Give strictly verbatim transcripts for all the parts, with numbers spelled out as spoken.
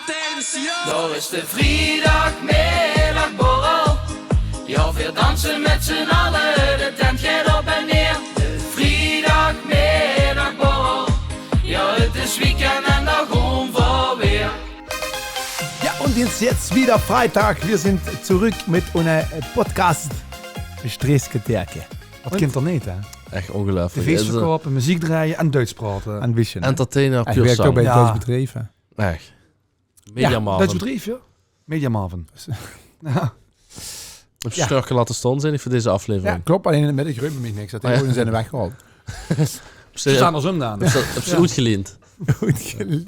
Attention! Daar is de vrijdagmiddagborrel. Ja, we dansen met z'n allen, de tent gaat op en neer. De vrijdagmiddagborrel. Ja, het is weekend en daar gaan we weer. Ja, und jetzt, jetzt wieder Freitag. Wir sind zurück mit unserer Podcast Streesketerke. Wat kint er neet, hè? Echt ongeluiflik. Tv's verkoupe, meziek drejje en Duits praote. Ein bisschen. Entertainer Ich puur werk toch zang. Bij het Ja. Duits bedrijf, hè. Echt. Media Ja, Marvin. Duits bedrijf, ja. Media Marvin. Ja. Heb je snurken laten staan, zijn ik voor deze Ja, aflevering? klopt. Alleen met ik ruim mich niks. Dat Oh, die ja. gewoon zijn weggehaald. Ze staan andersom dan. Heb ze goed geleend? Goed geleend.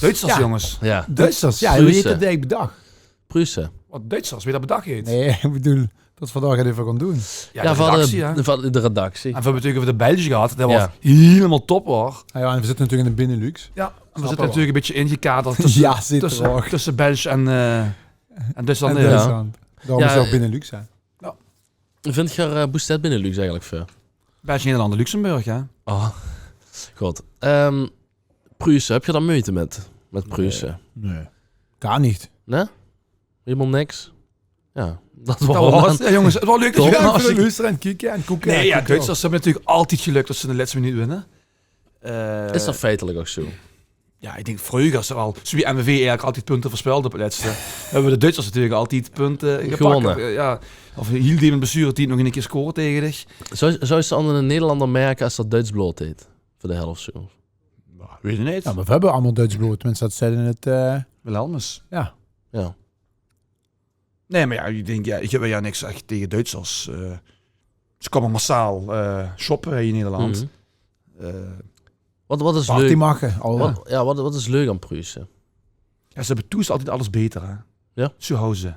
Duitsers, Ja. jongens. Ja. Duitsers, ja, Pruisen. Wie heet dat ik bedacht? Pruisen. Wat Duitsers, wie dat bedacht heet. Nee, ik bedoel, dat we daar even gaan doen. Ja, Ja, de van redactie, de, hè. van de redactie. En we hebben het natuurlijk over de Belgen gehad, dat Ja. was helemaal top, hoor. Ja, ja, en we zitten natuurlijk in de Benelux. Ja, en we Snap zitten wel. Natuurlijk een beetje ingekaderd tussen, Ja, zit er tussen, ook. Tussen België en, eh en Duitsland. En Ja. Duitsland. Daarom Ja, is het ook eh, Benelux, hè. Vind je uh, Boestet Benelux eigenlijk veel? België, Nederland, Luxemburg, hè? Oh, god. Ehm Pruisen, heb je daar moeite met? Met Pruisen? Nee, gar niet. Nee? Helemaal niks? Ja, dat Dat was was, lastig. ja, jongens, het was leuk. Top. Ja, Ja, voor de luisteren en kijken en koeken. Nee, ja, Kijken. Duitsers hebben natuurlijk altijd geluk dat ze in de laatste minuut winnen. Eh, Is dat feitelijk ook zo? Ja, ik denk vroeger is er al, zoals M V V eigenlijk altijd punten voorspeld op het laatste, hebben we de Duitsers natuurlijk altijd punten gepakt. Gewonnen. Eh, Ja, of heel die blessure die nog een keer scoren tegen dich. Zou, zou je aan een Nederlander merken als dat Duits bloot heet? Voor de helft zo. Weet je niet. Ja, maar we hebben allemaal Duits bloot. Tenminste, dat zeiden het... eh, Wilhelmus. Ja. Ja. Nee, maar ja, ik denk, ja, ik heb ja niks echt tegen Duitsers. Eh, ze komen massaal eh, shoppen hier in Nederland. Mhm. Eh, Wat, wat is Party leuk? Machen, al. Wat, ja, wat, wat is leuk aan Pruisen? Ja, ze hebben thuis altijd alles beter, hè? Ja? Zu Hause.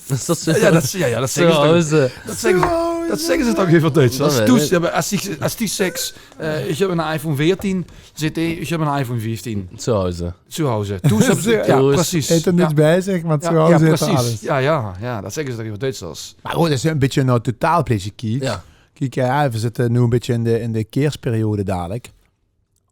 Is dat zo? Ja, dat, ja, ja, dat zeggen ze toch. Zo, Dat zeggen ze, dat zeggen ze toch even Duits. Dat Als weet thuis ik. hebben, als die, als die seks, eh, ik heb een iPhone veertien, zit hij, ik heb een iPhone vijftien. Zo is het. Zu Hause. Thuis hebben ze, ja, Zo is- precies. Hij heeft er Ja. niets bij zich, maar Ja, zo ja, zit er precies. alles. Ja, ja, ja, dat zeggen ze toch even Duitsers. Maar goed, dat is een beetje een totaalplezier, kiek. Ja. Kiek, ja, we zitten nu een beetje in de, in de kerstperiode dadelijk.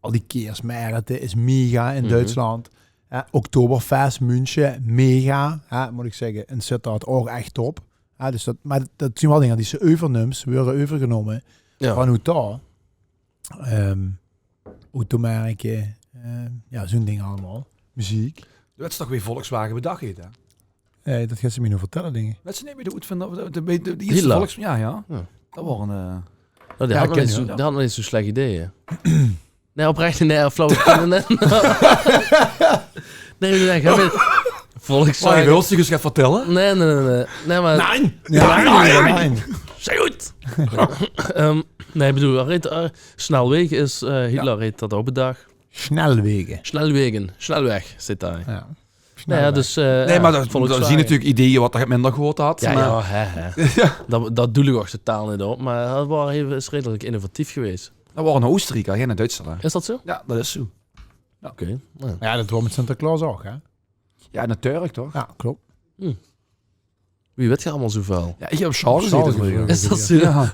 Al die kerstmarkten is mega in Mhm. Duitsland. Ja, Oktoberfest, München, mega. Ja, moet ik zeggen, in Sittard ook echt top. Ja, dus dat, maar dat zijn wel dingen die ze overnemen, worden overgenomen Ja. van hoe daar. Ehm Automerken, eh, ja, zo'n ding allemaal. Muziek. Dat is toch weer Volkswagen bedacht, hè? Nee, dat gaat ze me nog vertellen, denk ik. Dat ze niet meer de oet van de, de, de, de, de Hitler. Volks, ja, ja. Ja. Dat waren eh Oh, die, Ja, had nog ken niet je zo, wel. Die had nog niet zo'n slecht idee, hè? Nee, oprecht, nee, flauw. Nee, nee. Nee, nee, nee, nee. Waar je Volkswagen. wel eens gaat vertellen? Nee, nee, nee, nee. Nee, maar... Nein! Ja, nein, nein. Zeg goed! Ehm, nee, ik bedoel, hij reed, eh, Snelwegen is, eh, Hitler reed dat ook bedacht. Snelwegen. Snelwegen, snelweg zit daar. Ja. Nee, ja, dus, eh, Nee, ja, maar dat, dat Volkswagen. zien natuurlijk ideeën wat er minder gehoord had. Ja, maar ja, hè, hè. Dat, dat doel ik ook totaal niet op, maar hij was even, is redelijk innovatief geweest. Dat waren in Oostenrijk, hè, geen in Duitsland. Hè. Is dat zo? Ja, dat is zo. Oké. Ja. Ja, dat hoort met Sinterklaas ook, hè? Ja, natuurlijk toch? Ja, klopt. Wie weet je allemaal zoveel? Ja, ik heb op Sjaal Sjaal gezeten gezeten. vroeger. Is dat zo? Ja.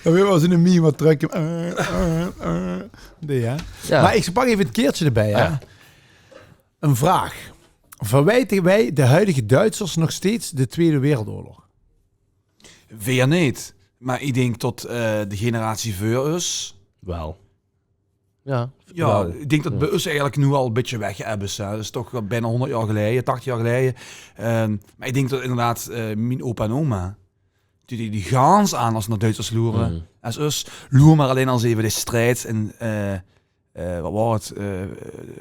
Dan weer we als in een meme wat trekken. Eh, eh, eh. Die, hè? Ja. Maar ik pak even het keertje erbij, hè? Ja. Een vraag. Verwijten wij de huidige Duitsers nog steeds de Tweede Wereldoorlog? Weer niet. Maar ik denk tot eh, de generatie voor ons. Wel. Ja. Ja, Wel. Ik denk dat bij ons eigenlijk nu al een beetje weg hebben. Hè. Dat is toch wel bijna honderd jaar geleden, tachtig jaar geleden. Ehm, maar ik denk dat inderdaad eh, mijn opa en oma, die, die, die gans aan als naar Duitsers loeren. Mhm. Als us, loer maar alleen als even de strijd in, eh, eh, wat was het, eh,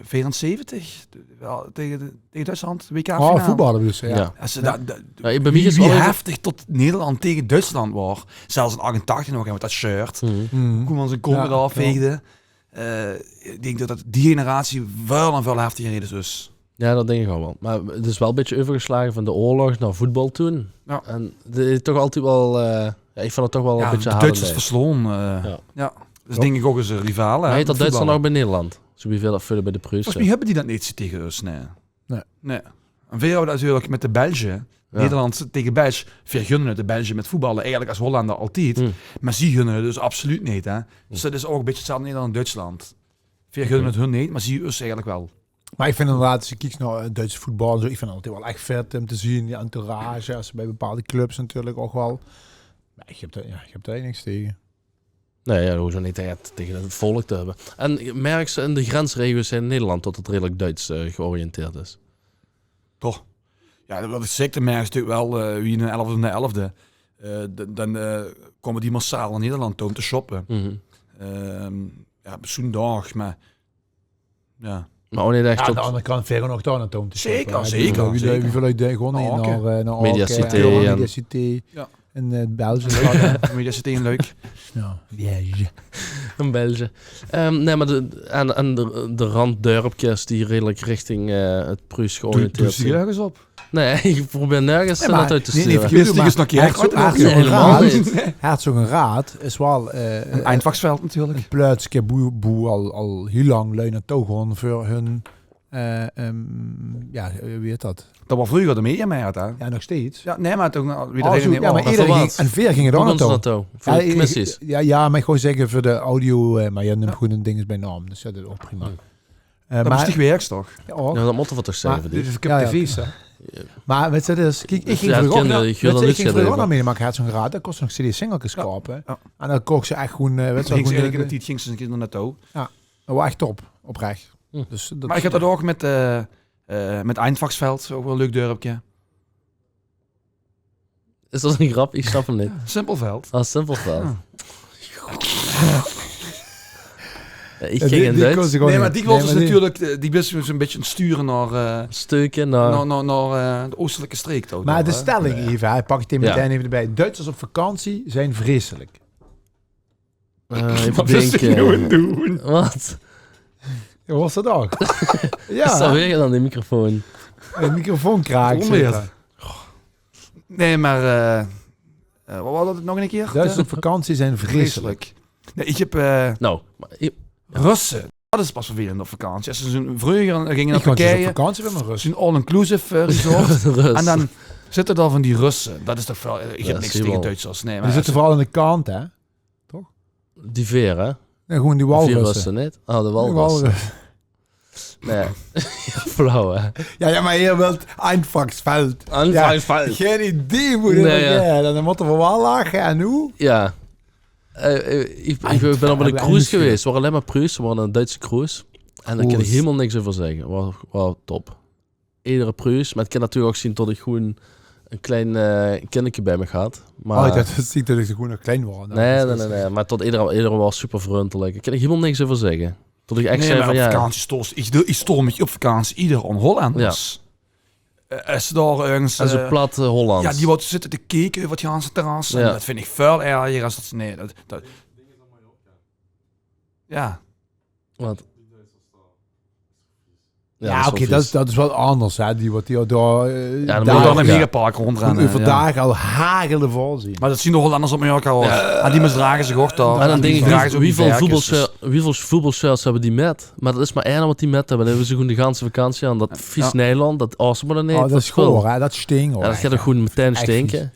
vierenzeventig? Wel, tegen, de- tegen Duitsland, W K Oh, finale. Voetballen dus, ja. Ja, als ze dat, dat, Ja, ik ben wie, benieuwd wie wel even- heftig tot Nederland tegen Duitsland was. Zelfs in achtentachtig nog, hè, met dat shirt. Mhm. Hmm. Koeman zijn kont Ja, eraf veegde. Eh, ik denk dat, dat die generatie veel en veel heftiger is. Dus. Ja, dat denk ik ook wel. Maar het is wel een beetje overgeslagen van de oorlog naar voetbal toen. Ja. En de, toch altijd wel... eh, ja, ik vond het toch wel Ja, een beetje de halen. Duitsers verslaan. eh, Ja. ja. Dus denk ik ook eens een rivale. Maar Hè, heet dat Duitsland voetballen. Nog bij Nederland? Zo wie veel dat voor bij de Pruisen. Volgens mij hebben die dat niet tegen ons, nee. Nee. Nee. En wij hebben dat natuurlijk met de Belgen. Nederland tege Belsj, veer gunne 't de Belsje mèt voetballe eigelek es Hollender altied. Meh zie gunne 't us absoluut neet, hè. Dus dat is ouch e bitteke 'tzelfde Nederland-Duitsland. Veer gunne 't hun neet, meh zie us eigelek wel. Meh iech vin inderdaad, es te kieks nao 't Duitse voetbal en zoe, iech vin 't altied wel ech vet um te zien, die entourage, es ze bij bepaolde clubs natuurlek ouch wel. Meh iech höb dao, jao, iech höb dao niks tege. Nein, jao, dat hoof ze neet ech tege 't volk te höbbe. En merks te in de grensregio's in Nederland tot 't redelek Duits, eh, georiënteerd is? Toch? Jao, dat wat iech zègk, de merks natuurlek wel, eh, wie 'nen elfde van de elfde. Eh, d-, daan, eh, koume die massaal nao Nederland touw um te shoppe. Ehm, jao, op zoe'n daag, meh jao. Meh ouch neet ech tot... Aon de andere kant, veer goon ouch dao nao touw um te shoppe, hè. Zeker, zeker. Wie, wie, wie väöl oet de goon nao, eh, nao Aoke. Mediacité en Mediacité. Jao. In, eh, Belsje. Mediacité in Luik. Jao, Liège. In Belsje. Ehm, nein, meh de, en, en de, de randdörpkes die redelek richting, eh, 't Pruus georiënteerd zien. Doe, doe ze örges op. Nein, iech probeer nörges nao touw te sture. Nein, nein, vergeet 't, meh Herzogenrath, Herzogenrath is wel, eh, 'n Eintracht-veld natuurlek. 'n Pluitske boe, boe al, al hiel laank lui nao touw goon veur hun, eh, ehm, jao, wie heet dat? Dat waor vreuger de mediamarkt, hè? Jao, nog steeds. Jao, nein, meh toen, eh, wie de... Oh, zoe, jao, meh ederein ging, en veer ginge dao nao touw. Veur de kmissies. Jao, jao, meh iech wouw zègke veur de audio, eh, meh jao, neum gewoen 'n ding bij naom. Dus jao, dat is ouch prima. Eh, dat meh is toch werks, toch? Jao, ouch. Jao, dat motte v'r toch zègke, die. Dit is Cup T V, hè? Meh wèts te, dus, kiek, iech ging vreuger ouch nao, wèts te, iech ging vreuger ouch nao Mediamarkt Herzogenrath, dao kós te nog cd-singelkes koupe. Jao. En daan kós te ech gewoen, eh, wèts te, gewoen in d'n tied ging ste 'ns 'ne kier nao touw. Jao, dat waor ech top, oprech. Dus dat... Meh iech höb dat ouch mèt, eh, eh, mèt Eintracht-veld, ouch wel e leuk dörpke. Is dat 'n grap? Iech snap 'm neet. Simpelveld. Ah, Simpelveld. Jao. Jao, iech... Nein, meh die wèls dus natuurlek, eh, die bis zoe'n bitteke sture nao, eh, steuke nao, nao, nao, eh, de oosteleke streek touw. Meh de stèlling, Yves, hè, pak iech die metein eve debij. Duitsers op vakantie zien vreselek. Eh, eve dinke. Wat is 't noe aon 't doen? Wat? Jao, wat is dat ouch? Jao. Is dat weer daan die microfoon? De microfoon kraak. Nein, meh, eh, eh, wat waor dat nog 'ne kier? Duitsers op vakantie zien vreselek. Nein, iech höb, eh, Russe. Dat is pas vervelend op vakantie. Es ze zoe'n, vreuger ginge v'r nao Turkije, zoe'n all-inclusive, eh, resort. En daan zitte dao vaan die Russe. Dat is toch väöl, eh, iech höb niks tege Duitsers. Nein, meh die zitte veural aon de kant, hè? Toch? Die veer, hè? Jao, gewoen die walrusse. Veer Russe neet? Oh, de walrusse. Nein. Jao, flauw, hè? Jao, jao, meh geer wèlt Eintracht-veld. Eintracht-veld. Jao, gein idee boe dat... Nein, jao. Daan motte v'r wel lache en noe? Jao. Eh, eh, iech, iech bin op 'n cruise gewees. Waor allein meh Pruuse, waor 'n Duitse cruise. En dao kin iech hielemaol niks euver zègke. Waor, waor top. Edere Pruus, meh 't kin natuurlek ouch zien tot iech gewoen 'n klein, eh, kinderke bij miech had. Meh... Oh, dat is neet tot iech gewoen nog klein waor. Nein, nein, nein, nein. Meh tot ederein, ederein waor super vrundelek. Iech kin hielemaol niks euver zègke. Tot iech ech zag vaan, jao. Op vakantie stoors, iech, iech stoor miech op vakantie eder aon Hollanders. Jao. Eh, es ze dao örges, en zoe, eh, plat, eh, Hollands. Jao, die wat zitte te keke euver 't ganse terras. En dat vin iech väöl erger es tot ze, nein, dat, dat, jao. Wat? Jao, oké, dat is, dat is wel anders, hè. Die wat die dao, eh, dao in 'n megapark roondrenne, euverdaag al hagelevol zien. Meh dat zien de Hollanders op Mallorca ouch. Jao. En die misdrage ziech ouch dao. En daan dink iech, wieväöl voetbalshirts, wieväöl voetbalshirts höbbe die mèt? Meh dat is mer eine wat die mèt höbbe. Daan höbbe ze gewoen de ganse vakantie aon dat vies nylon, dat aoseme v'r neet. Oh, dat is goor, hè? Dat stink ouch. Jao, dat geit ouch gewoen metein stinke.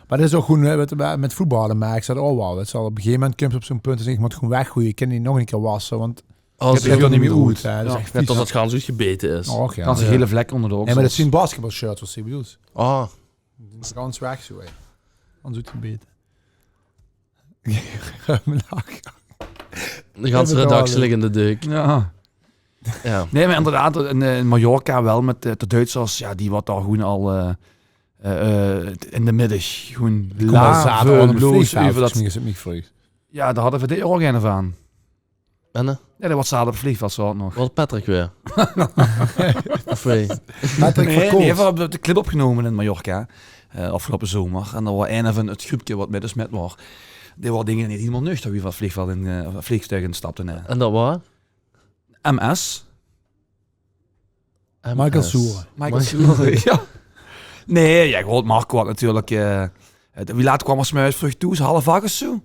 Meh dat is ouch gewoen, eh, wat, mèt voetballe merks te dat ouch wel. Dat zal op 'n gegeve memint kums te op zoe'n punt tot ste dinks: iech moot 't gewoen weggoeie. Iech kin 't noets mie wasse, want 't geit neet mie oet, hè. Dat is ech vies. Tot 't gans oetgebete is. Och, jao. Gans 'ne gele vlek oonder de oksels. Nein, meh dat zien basketbalshirts wat ste bedoels. Ah. Gans weg zoe, hè. Gans oetgebete. De ganse redactie ligk in de deuk. Jao. Jao. Nein, meh inderdaad, in, eh, in Mallorca wel mèt, eh, de Duitsers, jao, die wat dao gewoen al, eh, eh, eh, in de middag gewoen laveloos euver dat... Jao, dao hadde v'r dit jaor ouch eine vaan. En, eh? Jao, dat wat ze hadde op 't vleegveld, zoe nog. Wat, Patrick weer? Of wie? Patrick... Nein, die höbbe op de clip opgenome in Mallorca, eh, aofgeloupe zomer. En dao waor eine vaan 't gruupke wat mèt us mèt waor. Dee waor, dink iech, neet hielemaol nuchter wie v'r 't vleegveld in, eh, of 't vleegtuig instapte, hè. En dat waor? M S. Michael Soeren. Michael Soeren, jao. Nein, jao, good, Marco had natuurlek, eh, wie laat kaom 'r 's mörges vreug thoes? Half ach of zoe.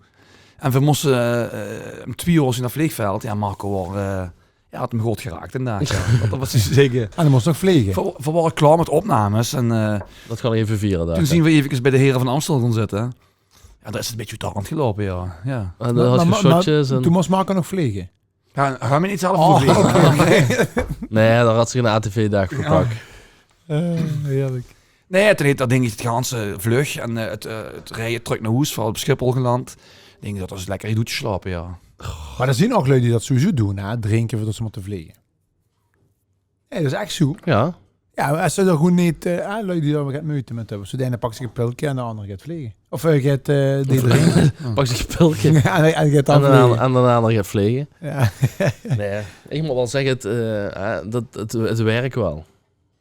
En veer moste, eh, um twie oor zien nao 't vleegveld. Jao, Marco waor, eh, Haet 'm good geraak, inderdaad. Jao. Want dat waas dus zeker... En dan mós nog vlege. Veer, veer waore klaor mèt opnames en, eh, dat gaon v'r eve viere, toen zien v'r eventjes bij de Here van Amstel goon zitte. Jao, dao is 't e bietje oet de hand geloupe, jao. Jao. En dan had geer shotjes en toen mós Marco nog vlege. Jao, gaon v'r neet zelf vlege. Nae, dao had ze 'nen A T V-daag veur gepak. Eh, heerlijk. Nae, toen heet dat dink ich 't ganse vlug. En, eh, 't, eh, 't rieje trök nao hoes, veural op Schiphol geland. Ich dink dat is lekker get oet te slaope, jao. Meh d'r zien ouch lui die dat sowieso doen, hè? Drinke veurdat ze mótte vlege. Nae, dat is ech zoe. Jao. Jao, es ze d'r gewoen neet, eh, lui die dao get meujte mèt höbbe. Zoe, d'n eine pak zich e pilke en d'n andere geit vlege. Of, eh, geit, eh, die drinke. Pak zich e pilke. Jao, en, en geit dan vlege. En d'n andere geit vlege. Jao. Nae, ich mót waal zègke, 't, eh, hè, dat, 't, 't werk waal.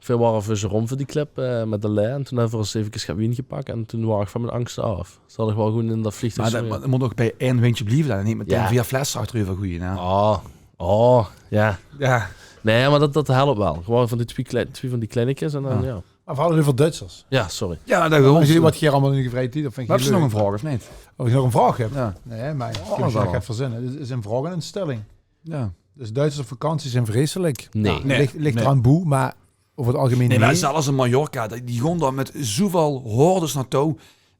Veer waore veur Jérôme veur die clip, eh, mèt de lei. En toen höbbe veer ós eventjes get wien gepak. En toen waor ich van mien angste aaf. Zaot ich waal gewoen in dat vleegtuig. Meh dat, meh dat mót ouch bij ein windje blieve, hè. Neet metein veer flesse achtereuver goeie, hè. Oh, oh, jao. Jao. Nae, meh dat, dat help waal. Gewoen van die twie klei-, twie van die kleinekes en dan, jao. Meh veer hadde 't euver Duitsers. Jao, sorry. Jao, dat... Wat geer allemaol in de vrije tied, dat vin ich leuk. Höbs se nog 'n vraog, of neet? Of ich nog 'n vraog höb? Jao. Nae, meh ich höb 't verzinne. 't Is 'n vraog en 'n stèlling. Jao. Dus Duitsers op vakantie zien vreselijk. Nae. Lik, lik d'raan boe, meh euver 't algemein neet. Nae, meh zelfs in Mallorca, die, die goon dao mèt zoeväöl hordes naotouw.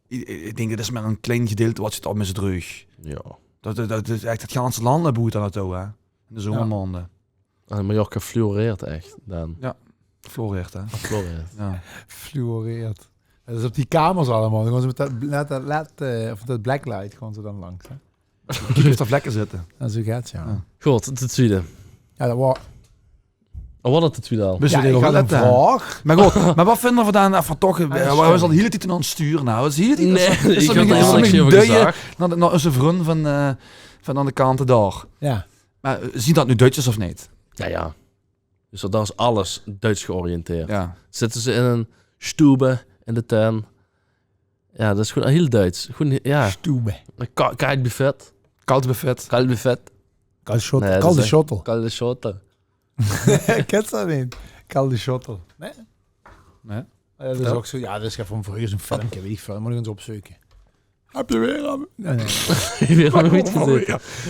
Ich, ich, ich dink, dat is mer e klein gedeilte wat zich dao misdreug. Jao. Dat, dat, dat is ech 't ganse land boe dao naotouw, hè. In de zomermaonde. En Mallorca floreert ech, dan. Jao, floreert, hè. Floreert. Jao. Floreert. Dat is op die kamers allemaol. Dan goon ze mèt dat, mèt dat led, eh, of dat blacklight goon ze dan langs, hè. Kieke of d'r vlekke zitte. Jao, zoe geit 't, jao. Good, 't twiede. Jao, dat waor... Oh, waor dat 't twiede al? Jao, ich had 'n vraog. Meh good, meh wat vinde veer daan van toch, eh, veer zien al de hiele tied aon 't sture, noe. Veer zien de hiele tied... Nae, ich had d'r hielemaol niks euver gezag. Nao de, nao eus vrun van, eh, van aon de kant dao. Jao. Meh, eh, zien dat noe Duitsers of neet? Jao, jao. Dus dat is alles Duits georiënteerd. Jao. Zitte ze in 'n stube in de tuin. Jao, dat is gewoen hiel Duits. Gewoen, jao. Stube. Ka-, kalt buffet. Kalt buffet. Kalt buffet. Kalt shot-, nae, kalde shottel. Kalde shottel. Kins se dat neet? Kalde shottel. Nae? Nae? Jao, dat is ouch zoe. Jao, dat is van vreuger, zoe'n filmke, weit ich väöl. Mót ich ins opzeuke. Höb geer weer aan... Nae, nae. Weer aan...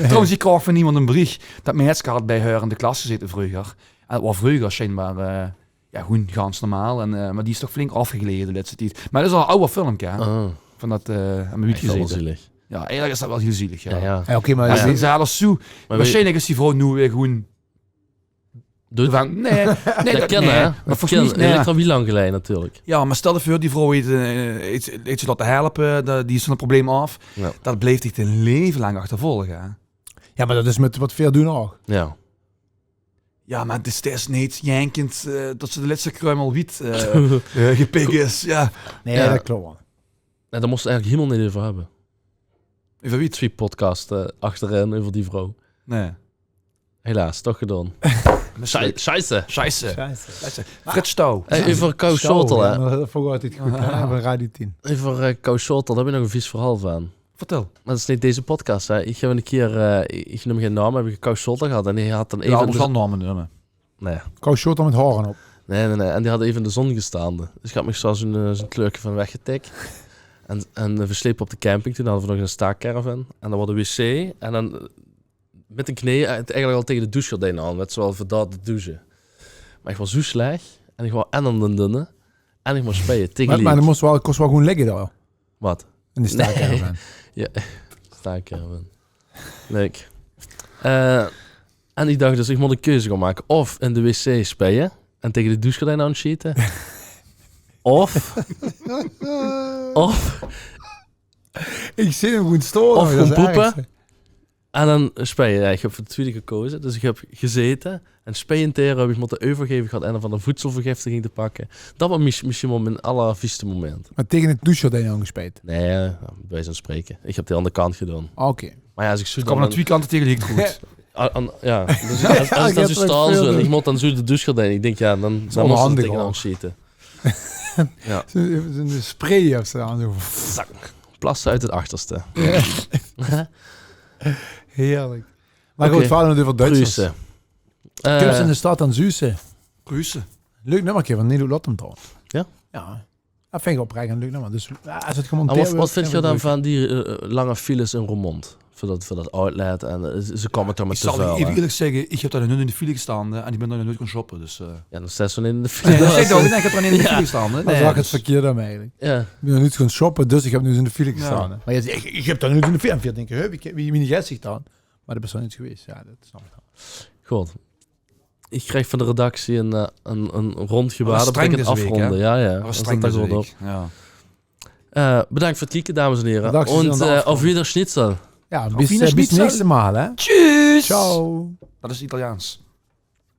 Trouwens, ich kraog van iemes e beriech dat mien meidske had bij häör in de klas gezete vreuger. En dat waor vreuger sjijnbaar, eh, jao, gewoen gans normaal. En, eh, meh die is toch flink aofgeglede de lèste tied. Meh dat is al e awwer filmke, hè? Van dat, eh, aan mien wiet gezete. Zielig. Jao, eigelik is dat wel hiel zielig, jao. Jao, jao. Jao, oké, meh... Meh zelfs zoe, waarsjijnlik is die vrouw noe weer gewoen doed. Nae, nae, dat kin, hè? Meh volges mich, nae. Dat kin, dat is al hiel lang geleie, natuurlik. Jao, meh stèl dich veur, die vrouw heet, eh, heet, heet zich laote helpe, die is van 't probleem aof. Jao. Dat blijf dich dien leve laank achtervolge, hè? Jao, meh dat is mèt wat veer doen ouch. Jao. Jao, meh 't is, 't is neet jenkend, eh, tot ze de lèste kruimel wiet, eh, eh, gepik is. Jao. Nae, dat klop wel. Jao, dao mós se 't eigelik hielemaol neet euver höbbe. Euver wie? Twie podcaste achterein euver die vrouw. Nae. Helaas, toch gedoon. Schei-, scheisse. Scheisse. Scheisse. Frits Stau. Hey, euver Kau Schotel, hè? Jao, dat vónj ich altied good, hè, van Radio tien. Euver, eh, Kau Schotel, dao höb ich nog e vies verhaol van. Vertèl. Meh dat is neet deze podcast, hè. Ich höb 'ne kier, eh, ich neum gein naome, höb ich Kau Schotel gehad. En die had daan eve... Jao, mós de... wel naome neume. Nae. Kau Schotel mèt haore op. Nae, nae, nae. En die had eve in de zon gestande. Dus ich had mich zoe zoe'n, eh, zoe'n kleurke vaan weggetik. En, en, eh, veer slepe op de camping. Toen hadde veer nog 'n staakcaravan. En dao waor de wc. En daan, eh, mèt de knee, eh, eigelik al tege de douchegordijn aon. Wèts te wel, veur dao te douche. Meh ich waor zoe slech. En ich waor en aon 't dunne. En ich mós speie. Tegeliek. Meh, meh daan mós te wel, kós te wel gewoen ligke dao. Wat? In de staakcaravan. Jao, staakcaravan. Leuk. Eh, en ich dach dus, ich mót 'n keuze goon make. Of in de wc speie en tege de douchegordijn aon sjiete. Of, of... Ich zeen 'm gewoen staon, of gewoen poepe. En daan speie. Jao, ich höb veur 't twiede gekoze. Dus ich höb gezete en speiend daorop höb ich mótte euvergeve gehad en daan vaan de voedselvergiftiging te pakke. Dat waor mis-, mesjiens wel mien allervieste moment. Meh tege 't douchegordijn aon gespeit? Nae, jao, bij wijze vaan spreke. Ich höb de aandere kant gedoon. Ah, oké. Meh jao, es ich zoe... Daan kómme d'r twie kante tegeliek good. Jao, dus es, es ich daan zoe staon, zoe, en ich mót daan zoe de douchegordijn. Ich dink, jao, daan, daan mós te d'r tege aon sjiete. Jao. Zoe'n, zoe'n spray of zoe aon, zoe. Zak. Plasse oet 't achterste. Heerlijk. Meh good, veer hadde 't euver Duitsers. Pruuse. Eh, Kums in de stad en zuus se. Pruuse. Leuk nummerke vaan Nilo Lottem trouwens. Jao? Jao. Dat vin ich oprech e leuk nummer. Dus, jao, es 't gemonteerd weurt, vin ich 't leuk. En wat, wat vins te daan vaan die, eh, lange files in Roermond? Veur dat, veur dat outlet en eh, ze, ze kómme toch mit Ich te zal väöl, eve hè. Ierlik zègke, ich höb dao nog noeit in de file gestaon, hè, en ich bin dao nog noeit gaon shoppe, dus... eh. Ja, dan staos se neet in de Nae, file. dat zègk ich ouch, nae, ich höb dao neet in de file gestaon, hè. Dat Nae, is ouch 't dus... verkierde eigelik. Ja, Ich bin nog noeit gaon shoppe, dus ich höb noeit in de file Ja. gestaon. Hè. Mer ja, ich, ich höb dao noeit in de file. En veer dinke, hè, wie, wie, wie is 't dan? Mer dat is nog neet gewees. Ja, dat snap ich dan. good. Ich krieg van de redactie ein, eh, ein, ein rondje Dat waor water. streng Beteikent deze week, hè? Afronde. Ja, ja. Dat waor As streng dat deze dan good week. op. Ja. Eh, bedank veur 't kieke, dames en here. Redactie is Und aan de eh, afrond. Auf Wiederschnitzel. Ja, Auf bis, eh, bis Wiederschnitzel. nächste Mal, hè. Tschüss! Ciao. Dat is Italiaans.